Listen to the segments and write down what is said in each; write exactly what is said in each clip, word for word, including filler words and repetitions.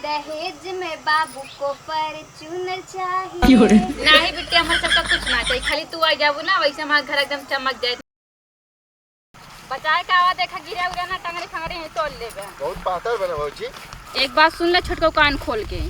दहेज में बाबू को Fortuner चाहिए। क्यों रे? नाही बिटिया, हमरे सबका कुछ ना चाहिए, खाली तू आ जाबू ना, वैसे हमार घर एकदम चमक जाए। बचाए का आवा, देखा गिरा उरा ना, टंगरी फंगरी ही तोड़ लेबे। बहुत पातर बना भौजी। एक बात सुन ले छोटको कान खोल के,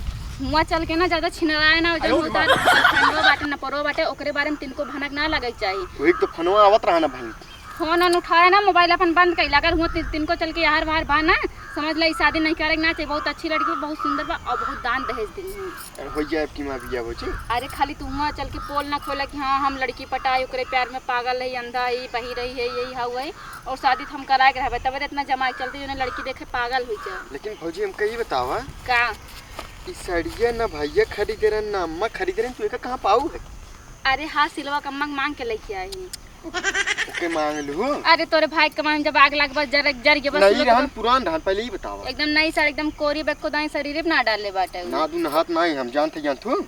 हुआ चल के ना ज्यादा छिनराए ना, जन होता है, फंडो बाटे न परो बाटे, ओकरे बारे में तिनको भनक ना लगे चाहिए। वही तो फोनवा आवत रहा ना भाई। फोन ओन उठाए ना, मोबाइल अपन बंद कइला। अगर हुआ ति-, तिनको चल के यार वार बा ना, समझ ले, ई शादी नहीं करे के ना चाहिए। बहुत अच्छी लड़की बा, बहुत सुंदर बा और बहुत दान दहेज दी है। अरे हो जाए आपकी माँ बिया भौजी। अरे खाली तू हुआ चल के पोल ना खोला कि हाँ हम लड़की पटाए, ओकरे प्यार में पागल है, अंधा है, बही रही है, यही हाउ है, और शादी तो हम कराए के रहबे, तबे तो इतना जमाए के चलते जो ना लड़की देखे पागल हुई जाए। लेकिन भौजी हमका ई बतावा का? ई सड़िया ना भैया खरीदे रहन ना अम्मा खरीदे रहन, तू एका कहाँ पाऊ है? अरे हाँ, सिलवा का मांग मांग के लेके आई। ओके मांग लू। अरे तोरे भाई के कमाई में जब आग लगबा, जर जर के बस नहीं लोग रहन, पुरान रहन, पहले ही बतावा। एकदम नई साड़ी, एकदम कोरी बक्को दाई शरीर पे ना डाले बाटे उ। ना दू नहात नहीं हम जानते जानत हूँ।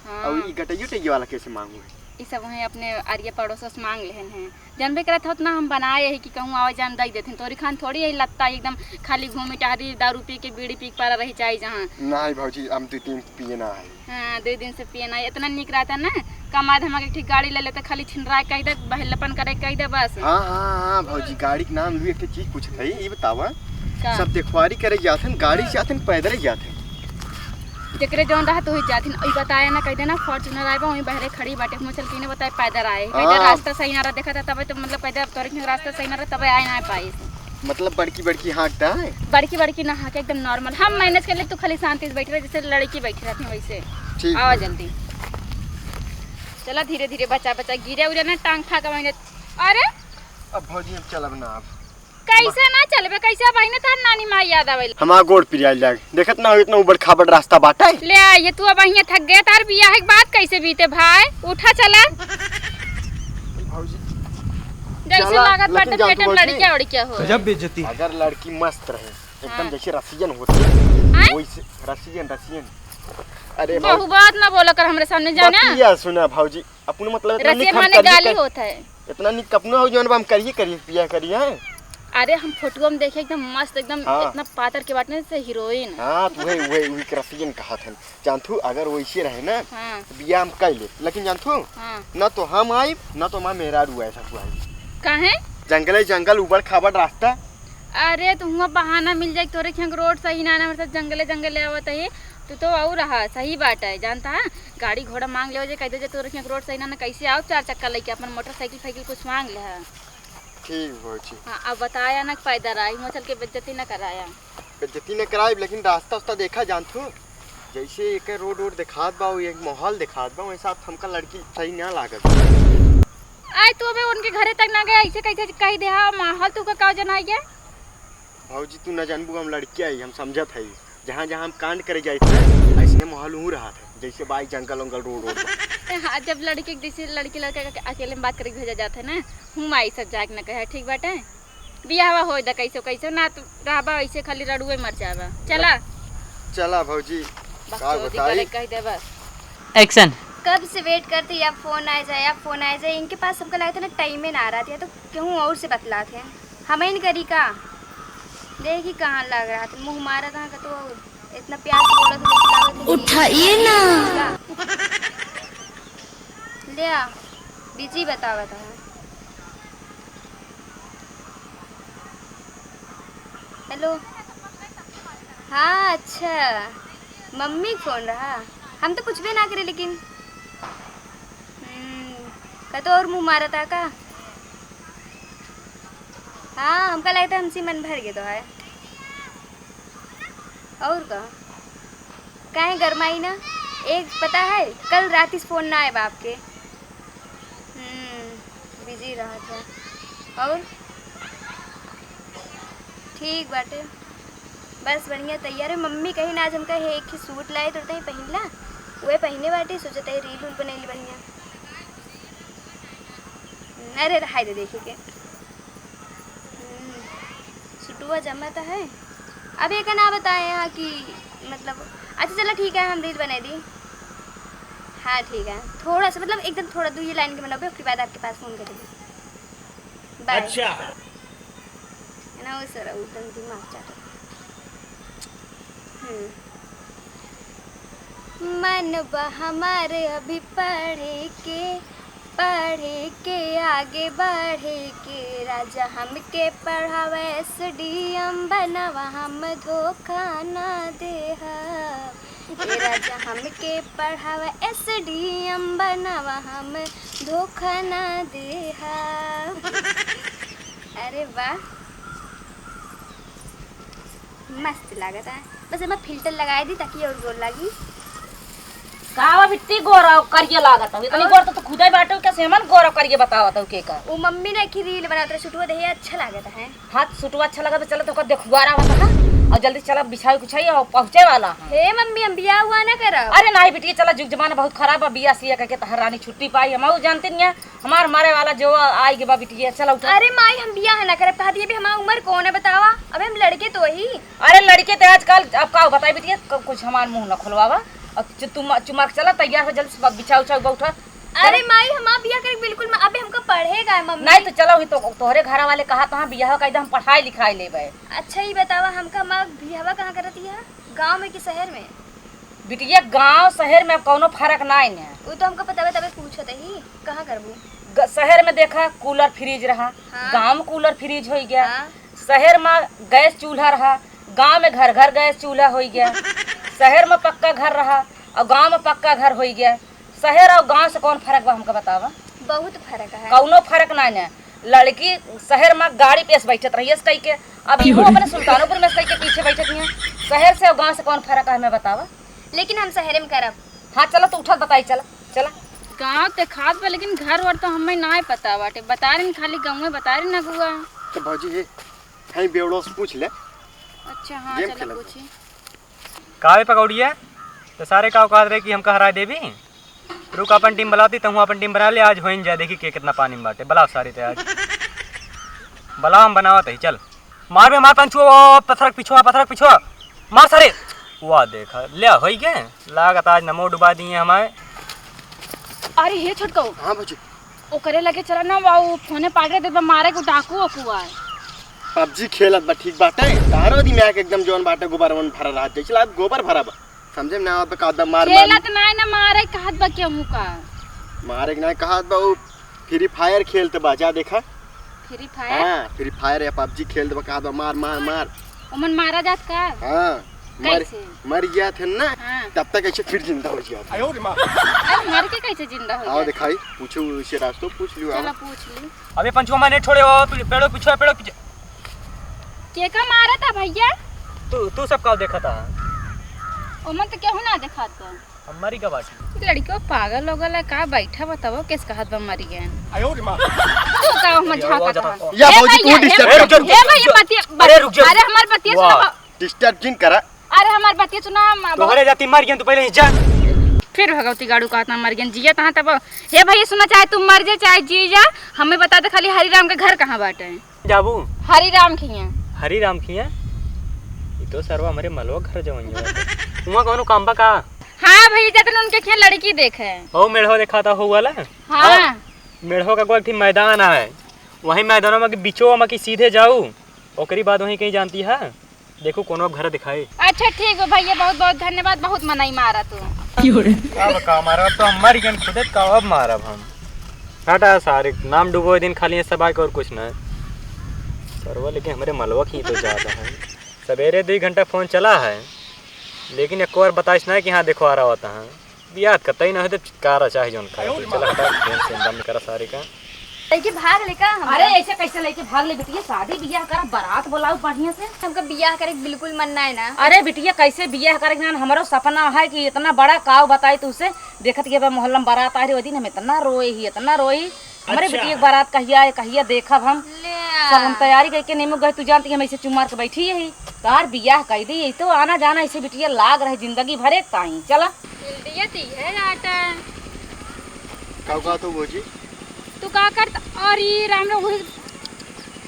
हाँ। और ई गटैयो टैयो वाला कैसे मांगू है? ई सब वहीं अपने अरिया पड़ोस से मांग लेहन हैं। जानबे करत होत ना हम बनाए यही कि कहूँ आवे जान दई देथिन। तोरी खान थोड़ी यही लत्ता एकदम खाली घूमी टहरी, दारू पी के, बीड़ी पी के पड़ा रही चाहे जहाँ। नहीं भौजी, हम दो तीन पिए ना है। हाँ, दो दिन से पिए ना, इतना निक रहता ना, कमाद हम एक ठीक गाड़ी ले लेते, खाली छिनराए कह दे, बहेलपन करे कह दे बस। हाँ, हाँ, हाँ, भौजी, गाड़ी के नाम लू, एक ठे चीज पूछत है, ई बतावा, का? सब देखवारी करे जात हन, गाड़ी से जात हन, पैदल ही जात हन? जेकरे जौन रहा तो ही जात हन, ई बताया ना, कह देना Fortuner आए बा, वहीं बहरे खड़ी बाटे, मुँह चल के ने बताए पैदल आए, कह दे हाँ। रास्ता सही ना रहा, देखा था तबे तो, मतलब, कह दे तोरे के रास्ता सही ना रहा, तबे आए ना पाए। मतलब बड़की बड़की हाँक दा है? बड़की बड़की ना हाँके, एकदम normal। हम manage कर ले, तू खाली शांति से बैठी रह, जैसे लड़की बैठी रहती है वैसे। ठीक आवा है। जल्दी। चला धीरे धीरे, बचा बचा, गिरे उरे ना टांग फाका वहीं। अरे अब भौजी हम चलब ना अब। कैसे ना चलबे, कैसे अब अहिने तार नानी माँ याद आवे? हमार गोड़ पिराइल लाग। देखत ना हो इतना उबड़ खाबड़ रास्ता बाटे। ले आ, ये तू अब अहिने थक गया, तार बियाह के बाद कैसे बीते भाई? उठा चला। भौजी, जैसे चला, लागत लेकिन बाटे जान पेट तू में भौजी, लड़किया उड़किया हो। गजब बेइज्जती। अगर लड़की मस्त रहे, एकदम हाँ। जैसे रसियन होती है, आय? वैसे रसियन, रसियन। अरे बहु भौजी, बात ना बोला कर हमरे सामने, जाना? बतिया सुना भौजी, अपनो मतलब इतना रसियन निक हम माने करिए गाली कर, होत है। इतना निक अपनो हो जौन बा हम करिए, करिए, पिया करिए, हैं? अरे हम फोटुआ में देखे एकदम मस्त, एकदम हाँ। इतना पातर के बाटे से हीरोइन। हाँ, तो वही, वही, वही के रसियन कहत हन। जानथू, अगर वैसे रहे ना, हाँ। तो बियाह हम कर ले। लेकिन जानथू, हाँ। ना तो हम आइब, ना तो हमार मेहरारू आए ससुराल। काहे? जंगले जंगल, उबड़ खाबड़ रास्ता। अरे, तो हुआं बहाना मिल जाए, तोरे खियां रोड सही ना, ना, हमारे साथ जंगले जंगले आवत है, तू तो और रहा, सही बात है, जानता है, गाड़ी घोड़ा मांग ले जे, कह दे जे तोरे खियां रोड सही ना, ना, कैसे आओ चार चक्का लेके, अपन मोटरसाइकिल फाइकिल कुछ मांग ले है। ठीक भौजी। हाँ, अब बताया ना पैदल आई, मोचल के बेइज्जती ना कराया। बेइज्जती न कराइब, लेकिन रास्ता उस्ता देखा जानथू, जैसे एक रोड वोड देखात बा, एक माहौल देखात बा, वैसा आप हमका लड़की सही ना लागत। आय तू अबे उनके घरे तक ना गया, ऐसे कैसे कह दे, हाँ, माहौल तू का का जना गया? भौजी तू ना जानबू, हम लड़किया ही, हम समझत है, जहाँ जहाँ हम कांड करे जाइत है, ऐसे माहौल हूँ रहत है, जैसे बाई जंगल उंगल रोड वोड बा। हाँ, जब लड़के जैसे लड़की लड़का के अकेले में बात करे भेजा जात है ना, हूँ माई सब जाके ना कहे, ठीक बाटे। बियाहवा होई द कैसो कैसो, ना तू रहबा ऐसे खाली रड़ुए मर जाबा। चला। चला भौजी, का बकचोदी बताई? करे कह दे बस। एक्शन। कब से वेट करते, या फोन आ जाए, या फोन आ जाए। इनके पास हमका लगता है ना, टाइमे ना आ रहा था, तो केहू और से बतलात है, हम ही करी का? देखी कहाँ लग रहा था, मुँह मारा था का, तो इतना प्यार से बोला था, जैसे लागत है कि उठाइए ना। ले आ, बिजी बतावत है। हेलो। हाँ, अच्छा, मम्मी के फोन रहा। हम तो कुछ भी ना करे, लेकिन हम्म, का तो और मुँह मारा था का? हाँ, हमका लगता है हमसे मन भर गया तो है। और का? काहे गरमाई ना? एक पता है, कल रात इस फोन ना आए बाप के। हम्म, बिजी रहा था। और ठीक बाटे, बस बढ़िया तैयार है। मम्मी कही ना, आज हमका है एक ही सूट लाए तो तही पहिनला, वह पहिने बाटे, सोचत है रील उल बनैली बढ़िया। अरे रहाई दे, देखे के। हम्म, सुटुआ जमा तो है। अब ये का ना बताए यहाँ कि मतलब, अच्छा चलो ठीक है, हम रील बनाई दी। हाँ ठीक है, थोड़ा सा मतलब एकदम थोड़ा दो ये लाइन के बनाओ, उसके बाद आपके पास फोन करेंगे। बाय। अच्छा। है ना, वो सर एकदम दिमाग चाटे। हम्म। मन बा हमार अभी पढ़े के, पढ़े के, आगे बढ़े के। राजा हमके पढ़ावा एसडीएम बनावा, हम धोखा ना देहा। ए राजा हमके पढ़ावा एसडीएम बनावा, हम धोखा ना देहा। अरे वाह, मस्त लागत है। बस एमा फिल्टर लगाए दी ताकि और गोर लागी। का बा बिट्टी, गोरा करिया लागत हौ? इतनी और गोर तो तू खुदै बाटे, कैसे हमन गोरा करिया बतावत हौ के का? उ मम्मी ने एक रील बनात रहे, सुटुआ देहिया अच्छा लागत है। हाँ, सुटुआ अच्छा लागत है, चलो तो ओकर देखुआर आवत है। और जल्दी चला, बिछाई कुछाई और पहुँचे वाला है। हे मम्मी, हम बियाह हुआ ना करब। अरे नाहीं बिटिया, चला, जुग जमाना बहुत खराब है, बियाह सिया करके तहर रानी छुट्टी पाई, हम जानते नहीं है। हमार मारे वाला जो आइ गे बा बिटिया, चला उठा। अरे माई, हम बियाह ना करब, कहा दिए भी हमार उम्र कौन है बतावा, अबे हम लड़के तो ही। अरे लड़के तो आजकल, अब का बताई बिटिया, क-, कुछ हमार मुँह न खुलवावा। अब चु-, तुम चुमार के चला, तैयार हो जल्दी से, बिछा उछा उठा। अरे चला। माई, हमार बियाह करे बिल्कुल म-, अबे हमका पढ़ेगा है मम्मी। नहीं तो चला, वही तो तोहरे घर वाले कहा तो हाँ, बियाह का एकदम पढ़ाई लिखाई लेबे। अच्छा ही बतावा, हमका हमार बियाहवा कहाँ करती है, गाँव में कि शहर में? बिटिया, गाँव शहर में अब कौनो फर्क नाई न। उ तो हमका पता बा, तबे पूछत ही, कहाँ करबू? ग-, शहर में देखा कूलर फ्रिज रहा, हाँ। गाँव में कूलर फ्रिज होइ गया। हाँ। शहर में गैस चूल्हा रहा, गाँव में घर घर गैस चूल्हा होइ गया। शहर में पक्का घर रहा और गाँव में पक्का घर होइ गया। शहर और गाँव से कौन फर्क बा हमका बतावा? बहुत फर्क है। कौनो फर्क नाई न। लड़की शहर में गाड़ी पे से बैठत रही है कई के, अब इहो अपने सुल्तानपुर में से कई के पीछे बैठत ही है। शहर से और गाँव से कौन फर्क है हमें बतावा? लेकिन हम शहर में करब। हाँ चला, तू उठत बताई, चला, चला। गाँव ते खात बा, लेकिन घर वर तो हमें नाय पता बाटे। बता रही खाली गाँव में बता रही ना गुआ। तो भौजी हे, कहीं बेवड़ो से पूछ ले। अच्छा हाँ, गेम चला खेलत बा। पूछी। का बे पकौड़िया, तो सारे का कहत रहे कि हमका हराए देबी? रुक, अपन टीम बनावती, तहूँ अपन टीम बना ले, आज होइन जाए, देखी के कितना पानी में बाटे। बनाओ सारे ते आज। बनाओ, हम बनावत ही, चल। मार बे, मार पंचुआ, ओ, पत्थर के पिछुआ, पत्थर के पिछुआ। मार सारे। वाह, देखा, ले, होई गे। लागत आज नमो डुबा दिए हमारे। अरे हे छोटकऊ। हाँ भौजी। ओकरे लगे चला ना, वा उ फोने पाटे देत बा, मारे को डाकू ओकू आए। पबजी खेलत बा, ठीक बाटे। तारो दिमाग एकदम जौन बाटे, गोबर वन भरा रहत, जैसे लागत गोबर भरा बा। समझे में ना आवत बा, का दा मार, मार। खेलत नाय ना, मारे कहत बा केहू का। मारे के नाय कहत बा, उ फ्री फायर खेलत बा, जा देखा। फ्री फायर? हाँ, फ्री फायर या पबजी खेलत बा, कहत बा, मार, मार, मार। ओमन मारा जात का? हाँ, मर, कैसे? मर गया थे ना, हाँ। तब तक ऐसे फिर जिंदा हो गया था। अरे, मर के कैसे जिंदा हो आओ गया? दिखाई, पूछो उसे, रास्तों पूछ लियो, चलो आओ। पूछ ली। अबे पंचुआ, माने छोड़े हो, पीछे, पेड़ो पीछे, पेड़ो पीछे। के का मारा था भैया? तू, तू सब का देखा था? ओमन तो केहू ना देखा था। हम मरी का बाटी। लड़कियों पागल हो गल है का? बैठा बताओ, किस कहत बा मरी गए? आयो रे माँ। तू का हम ये झाका आवाज था? आता। या ए भौजी, तू भैया, disturb ए, कर। रुक जा, ए भैया, रुक जा। पतिया, अरे रुक जा। अरे हमार पतिया वाह। सुना। Disturb जिन करा। अरे हमार बतिया सुना, हम बहुत तोहरे जाती मर गयन, तू पहले ही जा। फिर भगवती गाड़ू कहत ना मर गयन, जिया तहाँ तब। हे भैया सुना, चाहे तू मर जा, चाहे जी जा, हमें बता दे खाली हरी राम के घर कहाँ बाटे। जाबू? हरी राम खिया। हरी राम खिया? ई तो सरवा हमरे मलवा घर जवन जो बाटे। उहाँ कौनो काम बा का? हाँ भैया, जतन उनके खिया लड़की देखे। हो मेढ़वा देखा था हो वाला? हाँ। हाँ। मेढ़वा का कोई एक ठे मैदान आए, वही मैदानवा में के बिचवा में के सीधे जाऊ, ओकरी बाद वहीं कहीं जानती है। देखू कोनो घर दिखाई। अच्छा ठीक बा भैया, बहुत बहुत धन्यवाद, बहुत मनई मारा तू। क्यों रे? अब का मारब, अब तो हम मर गए खुदे, का अब मारब हम? हटा सारे, नाम डूबो दिन खाली ये सब आके और कुछ ना है। सरवा लेकिन हमरे मलवा की तो ज्यादा है। सवेरे दो घंटा फोन चला है, लेकिन एक बार बताइस ना कि हाँ देखो आ रहा होता है। बियाह कतई ना होते, कारा चाहे जौन खाए। चल हटा, फोन से बंद करा सारे का। लइके भाग ले का हमका? अरे ऐसे कैसे लइके भाग ले बिटिया, शादी बियाह करा, बारात बुलाओ बढ़िया से। हमका बियाह करे के बिल्कुल मन ना है ना। अरे बिटिया कैसे बियाह करे के ना, हमरो सपना है कि इतना बड़ा काव बताई तुसे। देखत के बा मोहल्ला में बारात आ रही, वो दिन हम इतना रोए ही, इतना रोई। हमरे अच्छा। बिटिया के बारात कहिया है, कहिया देखब हम। ले आ। सब हम तैयारी करके नेमू गए, तू जानती हम ऐसे चुमार के बैठी यही। तार बियाह कह दी, यही तो आना जाना ऐसे बिटिया लाग रहे जिंदगी भर एक ताई। चला। इल्डिया ती है आटा। का कहत हो भौजी? तू का करत? और ई राम रे वही,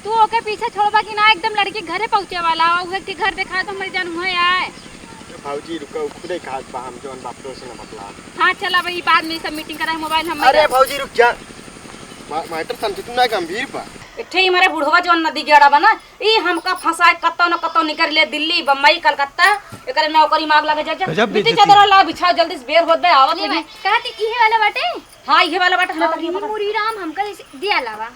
तू ओके पीछे छोड़बा कि ना? एकदम लड़की घरे पहुँचे वाला हो, उहे के घर देखा तो हमरे जान हुए आए। भौजी रुको, खुदे कहत बा हम जौन बाप से ना बतला। हाँ चला भाई, बाद में सब meeting करा, मोबाइल हम अरे भौजी रुक जा, मा-, matter समझे तू ना गंभीर बा। एक ठे ई हमारे बुढ़वा जौन नदी गेड़ा बा ना, ई हमका फंसाए कत्तो न कत्तो निकर ले, दिल्ली, बम्बई, कलकत्ता, एकरे नौकरी माग लगे जा, जा। गजब बिट्टी बेइज्जती। चादर ला बिछाओ, जल्दी से बेर होत बे, आवत नहीं है। भाई, कहती इहे वाला बाटे? हाँ, इहे वाला बाटे, हमें अरे पकड़ा। मुरी राम, हमका जैसे दिया लावा।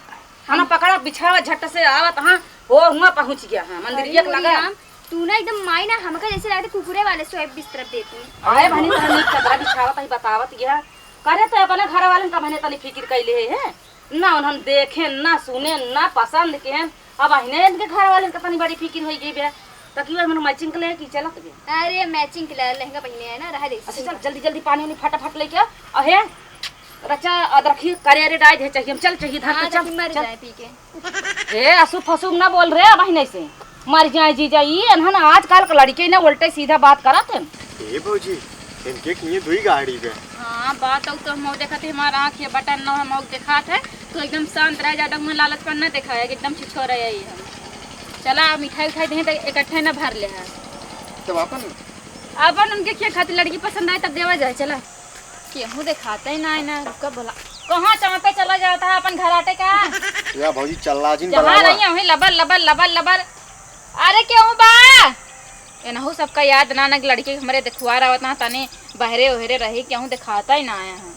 हमें पकड़ा, बिछावा, झट से आवत, हाँ, वो हुआ पहुँच गया, हाँ, मंदिर अरे एक मुरी लगा। राम, तू ना एकदम माई ना, हमका जैसे लागत कुकुरे वाले सोए बिस्तर देती। अरे बहनी, तोरा नीक चादर बिछावत ही, बतावत गया। करे तो अपने घर वालन का बहने तनी फिकिर कैले है, है? ना उन्हन देखे, ना सुने, ना पसंद के। अब अहिने इनके घर वाले का तनी बड़ी फिकिर होई गई बे। त की मन मैचिंग के ले की चलत बे। अरे मैचिंग के ले लहंगा पहने है ना, रह दे। अच्छा चल जल्दी जल्दी पानी उनी फटाफट लेके आ। अहे रचा अदरखी करे रे डाय दे चाहिए, हम चल चाहिए धर हाँ, के चल, ताकि मर चल। जाए पी के। ए अशुभ फशुभ ना बोल रे बहिने से। मर जाए जीजा, ई एनहन आजकल के लड़के ना उल्टे सीधा बात करत हैं। ए भौजी, इनके किए दुई गाड़ी बे। हाँ, बात अउ तो हम देखत है, हमारा आँख ये बटन न हम अउ देखात है, तो एकदम शांत रह जा, डगमे लालच पर न देखा है, एकदम छिछोर है ये हम। चला, मिठाई उठाई देहे तो इकट्ठे न भर ले है। तब अपन अपन उनके क्या खातिर लड़की पसंद आए तब देवा जाए, चला। केहू देखाते ही ना है ना, रुका बोला। कहाँ चाँपे चला जाता है अपन घर आटे का? या भौजी चल्ला जिन जहाँ बलावा। रही है वहीं लबर, लबर, लबर, लबर। अरे केहू बा? एनहू सबका याद ना, ना कि लड़की हमरे देखुआ रहत ना, तनी बहरे ओहरे रही, केहू देखाता ही ना आया है।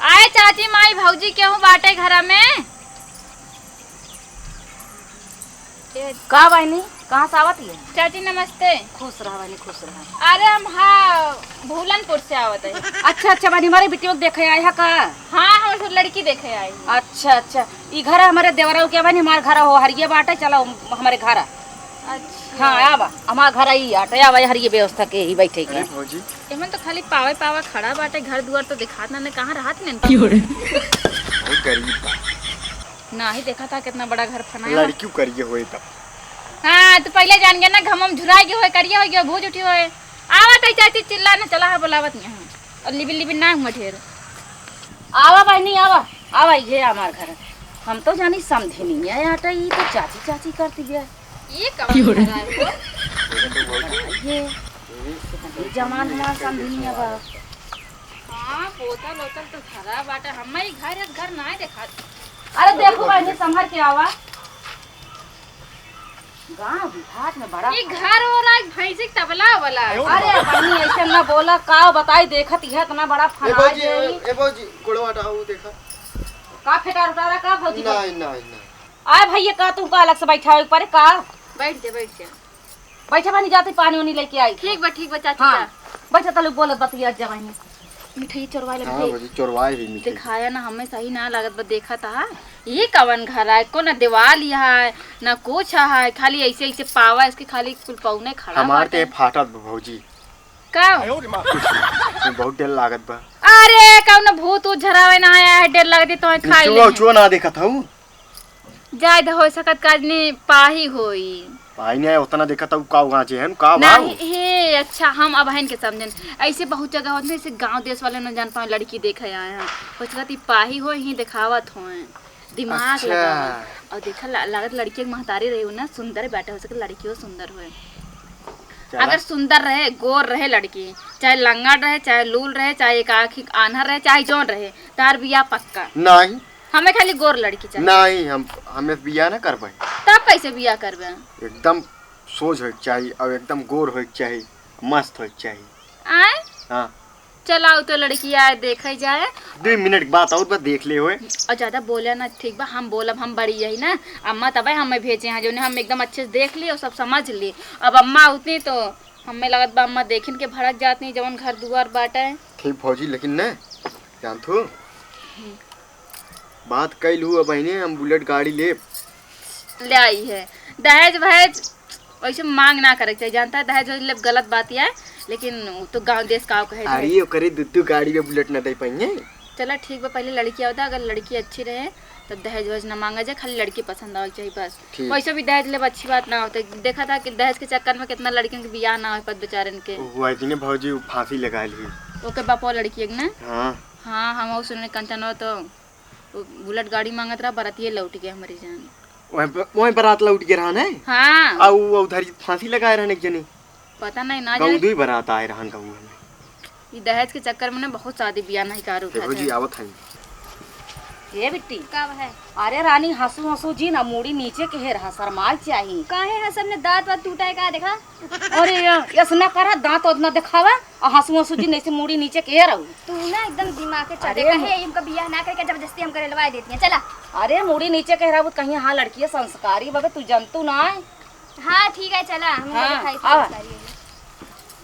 आए चाची, माई, भौजी, केहू बाटे घरा में? का बहिनी, कहाँ से आवत है? चाची नमस्ते। खुश रहा बहिनी, खुश रहा। अरे हम हाँ भूलनपुर से आवत है। अच्छा अच्छा बहिनी, हमारे बिटियों को देखे आए है का? हाँ, हम सब लड़की देखे आई। अच्छा अच्छा, ई घर हमारे देवराऊ के बहिनी, हमारे घर हो हरिये बाटे, चलो हमारे घर। अच्छा। हाँ आवा, हमारे घर आई आटे, आवा हरिये व्यवस्था के ही बैठे के। अरे भौजी। एमन तो खाली पावे पावा खड़ा बाटे, घर दुआर तो देखात ना, ने कहाँ रहत ने। क्यों रे? बहुत गरीब बा। नाही देखा था कितना बड़ा घर फनाया। लड़कियों करिए होए तब। हाँ, तू पहले जान गया ना, घमम झुराई के होए, करिए होए, भूज उठी होए। आवत है चाची, चिल्ला ना, चला है बोलावत नहीं है। और लिबिन लिबिन ना हुआ ढेर। आवा बहिनी, आवा, आवा, ये हमार घर। हम तो जानी समझे नहीं है, आटा ई तो चाची चाची करती है। ये कौन क्यों रे? घर है वो? ये जमान हमार समझे नहीं है बा। हाँ, बोतल ओतल तो धरा बाटे। हम्मे ई घर, इस घर नाय देखात। अरे देखो बहिनी, संभर के आवा। गाँव देहात में बड़ा ई घर हो रहा है भैंसी के तबला वाला। अरे बहिनी, ऐसे न बोला, का बताई, देखत ही है इतना बड़ा ए फनाज भौजी, है ई। ए भौजी, गोड़वा हटाओ, देखा। का फेटार उटारा का भौजी? नहीं, नहीं, नहीं। आए भैया, का तू का अलग से बैठा हो एक बारे का? बैठ जा, बैठ जा। बैठा बानी, जाते पानी उनी लेके आई। ठीक बा, ठीक बा, चाची हाँ। जा। बैठा तलू बोलत बतिया जवानी। मिठाई चोरवाए लग हाँ गई। भौजी, चोरवाए ही मिठाई। दिखाया ना, हमें सही ना लागत बा, देखा था। ये कवन घर है? को ना दीवाल यहाँ है, ना कुछ है, खाली ऐसे, ऐसे पावा, इसके खाली कुल पौने खड़ा हमार बाटे। ते फाटत बा भौजी। का? कुछ नहीं, बहुत डर लागत बा। अरे, कौन भूत ऊत झरावे ना आया है, डर लगती तो खाई चुआ, ले। चुआ ना देखत हूँ। जाए द हो सकत काजनी पाही होई। पाही नहीं आया, उतना देखत हूँ, का वहाँ जे है, का भाव? नहीं, हे, अच्छा, हम अब हन के समझन। ऐसे बहुत जगह होत है, ऐसे गाँव देश वाले न जान पावे, लड़की देखे आए हैं। हो सकत ई पाही होई, ही देखावत होए। दिमाग अच्छा। लगावा। और देखा, ला-, लागत लड़की एक महतारी रही हो ना, सुंदर बैठे हो सके, लड़कियों सुंदर होए। चला। अगर सुंदर रहे, गोर रहे लड़की, चाहे लंगड़ रहे, चाहे लूल रहे, चाहे एक आँखी आन्हर रहे, चाहे जौन रहे, तार बियाह पक्का। नहीं। हमें खाली गोर लड़की चाहिए। नहीं, हम, हमें बियाह ना करबे। तब कैसे बियाह करबे? एकदम सोझ होए के चाहिए और एकदम गोर होए के चाहिए, मस्त होए के चाहिए। आए? हाँ। चलाओ तो लड़की आए, देखे जाए। दो मिनट के बात और बस देख ले होए। और ज्यादा बोले ना, ठीक बा, हम बोलब, हम बड़ी यही ना, अम्मा तबे हमें भेजे हैं, जो हम एकदम अच्छे से देख ली और सब समझ ली। अब अम्मा उतनी तो हमें लगत बा, अम्मा देखिन के भड़क जाती, जवन घर दुआर बाटे। ठीक भौजी, लेकिन ना, जानत हो, बात कैल हूँ, अब बहिने हम बुलेट गाड़ी लेब। ले आई है। दहेज वहेज वैसे मांग ना करे के चाहिए, जानता है, दहेज वहेज लेब गलत बात है, लेकिन वो तो गाँव देश का कहे अरे, दहेज। ओकरे दू दू गाड़ी में बुलेट ना दे पाएंगे। चला ठीक बा, पहले लड़की आवता, अगर लड़की अच्छी रहे तब दहेज वहेज ना मांगा जाए, खाली लड़की पसंद आवे के चाहिए बस। ठीक। वैसे भी दहेज लेब अच्छी बात ना होते, देखा था कि दहेज के चक्कर में कितना लड़कियों के बियाह ना हो पात बेचारन के। वो आई थी ना भौजी, वो फांसी लगा ली। ओके बापो लड़की एक ना? हाँ। हाँ, हम वो सुनने कंचनवा तो वो बुलेट गाड़ी मांगत रहा, बरातिये लौट गया हमारी जान। वहीं ब-, वहीं बारात लौट गए रहन है? हाँ। आ उ उधर फांसी लगाए रहन एक जनी। पता नहीं ना कहूँ जाने। दुई बारात आए रहन कहूँ हमें। ई दहेज के चक्कर में ना बहुत शादी बियाह नहीं कार देखो उठा जी, था। आवत हैं। ए बिट्टी। का है? अरे रानी, हँसू हँसू जिन, मूड़ी नीचे केहे रहा, शर्माल चाही। काहे है, सबने दाँत वात टूटा है का, देखा? अरे, ये, ऐसे ना करा, दाँत वात ना देखावा, और हँसू हँसू जिन, ऐसे मूड़ी नीचे केहे रहू। तू ना एकदम दिमाग के चढ़े अरे, काहे, इनका बियाह ना करके जबरदस्ती हम करेलवा देती हैं, चला। अरे, मूड़ी नीचे केहे रहू, कहीं हाँ लड़की है संस्कारी, बाबे, तू जनतू ना है। हाँ, ठीक है, चला, हम हाँ, खाई आवा। संस्कारी है।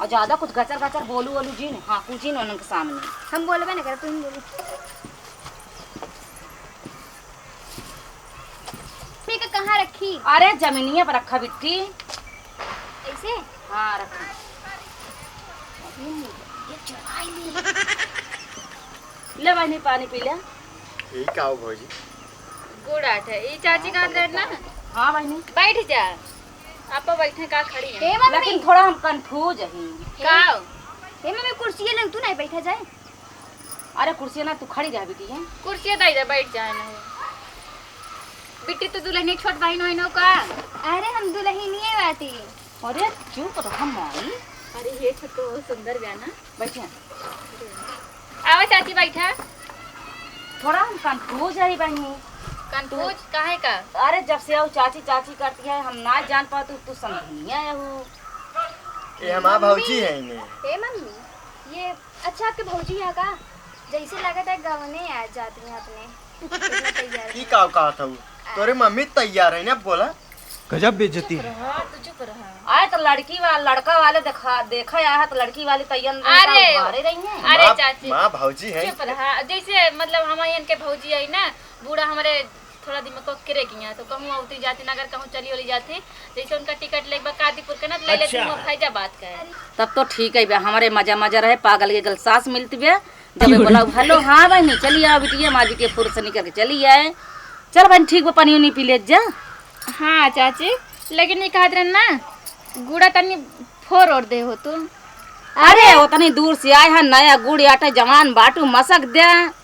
और ज्यादा कुछ गचर गचर बोलू वोलू जिन, हाँकू जिन उनके सामने। हम बोलबे ना करब, तुम बोलो। मम्मी का कहाँ रखी? अरे, जमीनिया पर रखा बिट्टी। ऐसे? हाँ, रखा। ये चुराई ली। ले बहिनी, पानी पी ले। ई का हो भौजी? गुड़ आटा है। ई चाची कहत रहे ना। हाँ बहिनी। बैठ जा। आप बैठे का खड़ी है? ए मम्मी। लेकिन थोड़ा हम confuse हई। का? ए मम्मी, कुर्सी ले, तू नहीं बैठा जाए? अरे कुर्सी ना, तू खड़ी रह बिटिया। कुर्सी दे दे, बैठ जाए ना। बिट्टी, तू दुल्हनी छोट बहिन होइन का? अरे हम दुल्हनिए बाटी। अरे चुप रह माई। अरे ये छोटको बहुत सुंदर बा ना। बैठिया। आवा चाची, बैठा। थोड़ा हम confuse हई बहिनी। Confuse काहे का? अरे जब से वो चाची चाची करती है, हम ना जान पात, तू समझनिया है हो। ये हमार भौजी है इन्हें। ए मम्मी, ये अच्छा आपके भौजी है का? जैसे लागत है गवने आ जाती हैं अपने। इतना तैयार की है। का कहत हऊ? तोरे मम्मी तैयार है ना, बोला। गजब बेइज्जती है। हाँ, तू चुप रहा। आए तो लड़की वा-, लड़का वाले देखा, देखा आया है तो लड़की वाली तैयार अरे, बाहरे रही है। अरे माँ, चाची, माँ भौजी है। चुप रहा। जैसे मतलब हमारे इनके भौजी आई ना, बूढ़ा हमारे थोड़ा दिमाग को किरे गया, तो कहूँ औती जाती ना, अगर कहूँ चली ओली जाती, जैसे उनका टिकट लेके बा कादीपुर के ना, तो ले लेती अच्छा। हम फैजाबाद का है। तब तो ठीक है बे, हमारे मजा मजा रहे, पागल के गल सास मिलती बे, जब बोला, "हेलो, हाँ बहिनी, चली आवा बिटिया, माँ जी के फुर्सत निकल के चली आए।" चल बहिनी, ठीक बा, पानी उनी पी ले जा। हाँ चाची, लेकिन ये कहत रहे ना, गुड़ा तनी फोर और दे हो तू। अरे, उतनी दूर से आए हैं, नया गुड़ आटा जवान बाटू, मसक दे।